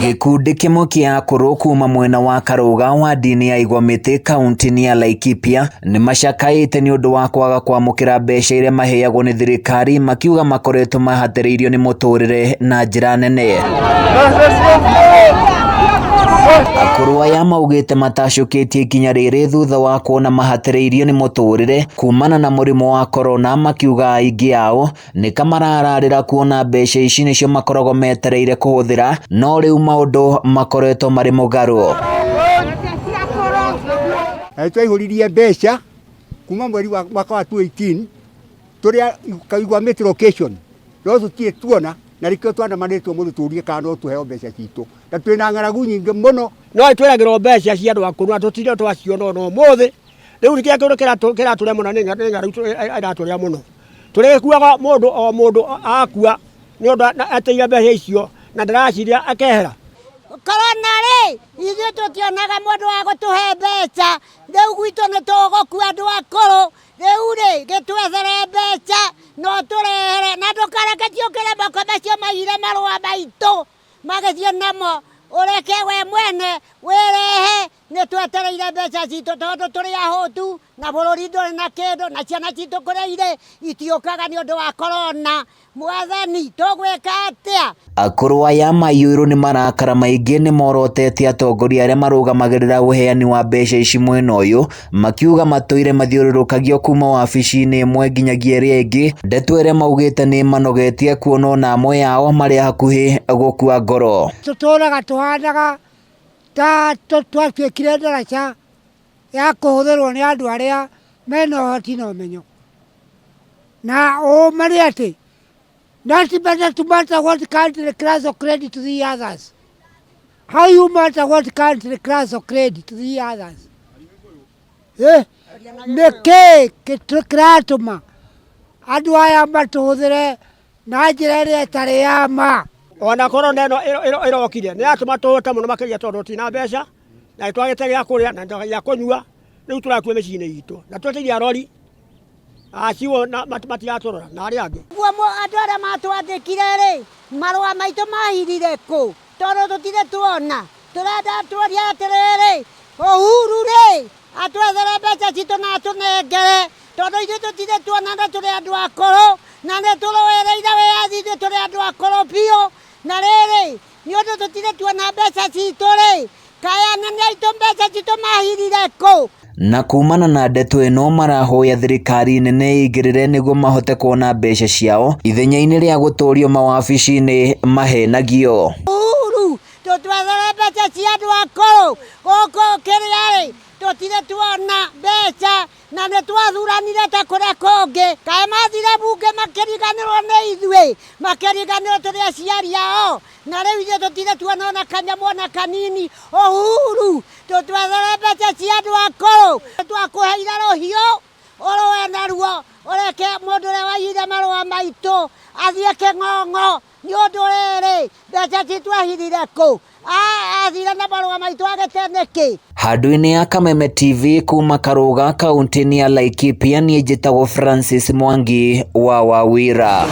Gĩkundi kĩmwe kĩa akũrũ kuma mwena wa Karũga wa ndini ya Igwamĩtĩ kaunti-inĩ ya Laikipia nĩ macakaĩte nĩ ũndũ wa kwaga kwamũkĩra mbeca iria maheagwo nĩ thirikari, makiuga makoretwo mahatĩrĩirio nĩ mũtũrĩre na njĩra nene. Akũrũ aya maugĩte matacũkĩtie ikinya rĩrĩ thutha wa kuona mahatĩrĩirio nĩ mũtũrĩre kumana na mũrimũ wa korona, makiuga aingĩ ao nĩ kamarararĩra kuona mbeca ici nĩcio makoragwo metereire kũhũthĩra, no rĩu maũndũ makoretwo marĩ mũgarũ. Na nĩ twaihũririe mbeca kuma mweri wa mwaka wa 2018 tũrĩa Igwamĩtĩ location, no tũtirĩ tuona, na nĩkĩo twandamaniĩtwo mũno tũrie kana no tũheo mbeca citũ, na twĩna ng'aragu nyingĩ mũno. No twĩragĩrwo mbeca cia andũ akũrũ na tũtirĩ twaciona ona ũmũthĩ. Rĩu kĩrĩa kĩndũ kĩratũrĩa mũno nĩ ng'aragu ĩratũrĩa mũno. Tũrĩkuaga mũndũ o mũndũ akua nĩ ũndũ ateire mbeca icio na ndaraciria akehera. Korona rĩ, ithuĩ tũtionaga mũndũ wa gũtũhe mbeca, rĩu gwitũ nĩ tũgũkua andũ akũrũ, rĩu rĩ, gĩtwethere mbeca na ũtũrehere, na ndũkareke ciũkĩre moko macio maiyire marũa maitũ magĩthiĩ namo, ũreke we mwene wĩrehe, nĩ twetereire mbeca citũ tondũ tũrĩ ahũtu na bũrũri ndũrĩ na kĩndũ, na ciana citũ kũrĩa irĩ itiũkaga nĩ ũndũ wa korona. Mwathani, tũgwĩka atĩa? Akũrũ aya maiyũirwo nĩ marakara maingĩ nĩ morotete atongoria arĩa marũgamagĩrĩra ũheani wa mbeca ici mwena ũyũ, makiuga matũire mathiũrũrũkagio kuma wabici-inĩ ĩmwe nginyagia ĩrĩa ĩngĩ, ndeto ĩrĩa maugĩte nĩ manogetie kuona ona amwe ao marĩ hakuhĩ gũkua ngoro. Tũtũraga tũhanaga ta twatuĩkire ndaraca ya kũhũthĩrwo nĩ andũ arĩa mena ũhoti na ũmenyo. Na ũma nĩ atĩ, not better to matter what country class of credit to the others. How you matter what country class of credit to the others? Eh, nĩkĩ kĩratũma andũ aya matũhũthĩre na njĩra ĩrĩa ĩtarĩ ya ma? Ona korona ĩno ĩrokire nĩ yatũma tũhũte mũno makĩria tondũ tũtirĩ mbeca na nĩ twagĩte gĩa kũrĩa na gĩa kũnyua, rĩu tũrakua mĩciĩ-inĩ itũ na twetereire arori acio matiratũrora na arĩa angĩ. Guo andũ arĩa matwandĩkire rĩ, marũa maitũ mahirire kũ? Tondũ tũtirĩ tuona. Tũrenda tuorie atĩrĩrĩ, Uhuru rĩ, atwethere mbeca citũ na atũnengere, tondũ ithuĩ tũtirĩ tuona na tũrĩ andũ akũrũ, na nĩ tũrũĩrĩire wĩyathi ithuĩ tũrĩ andũ akũrũ biũ. Na rĩrĩ, nĩ ũndũ tũtirĩ tuona mbeca citũ rĩ, kaĩ anene aitũ mbeca citũ mahirire kũ? Na kumana na ndeto ĩno marahoya thirikari nene ĩingĩrĩre nĩguo mahote kuona mbeca ciao ithenya-inĩ rĩa gũtũrio mawabici-inĩ mahenagio. Uhuru, tũtwethere mbeca cia andũ akũrũ gũkũ kĩrĩa rĩ, tũtirĩ tuona mbeca na nĩ twathuranire ta kũrĩa kũngĩ. Kaĩ mathire bunge makĩriganĩrwo nĩ ithuĩ, makĩriganĩrwo tũrĩ aciari ao, na rĩu ithuĩ tũtirĩ tuona ona kanyamũ ona kanini. Uhuru, tũtwethere mbeca cia andũ akũrũ, twakũheire rũhiũ ũrũe naruo, ũreke mũndũ ũrĩa waiyire marũa maitũ athiĩ kĩng'ong'o. Nĩ ũndũ rĩrĩ, mbeca citũ ahithire kũ? Athire na marũa maitũ agĩte nĩkĩ? Handũ-inĩ ya Kameme TV kuma Karũga kaunti-inĩ ya Laikipia, niĩ njĩtagwo Francis Mwangi wa Wawira.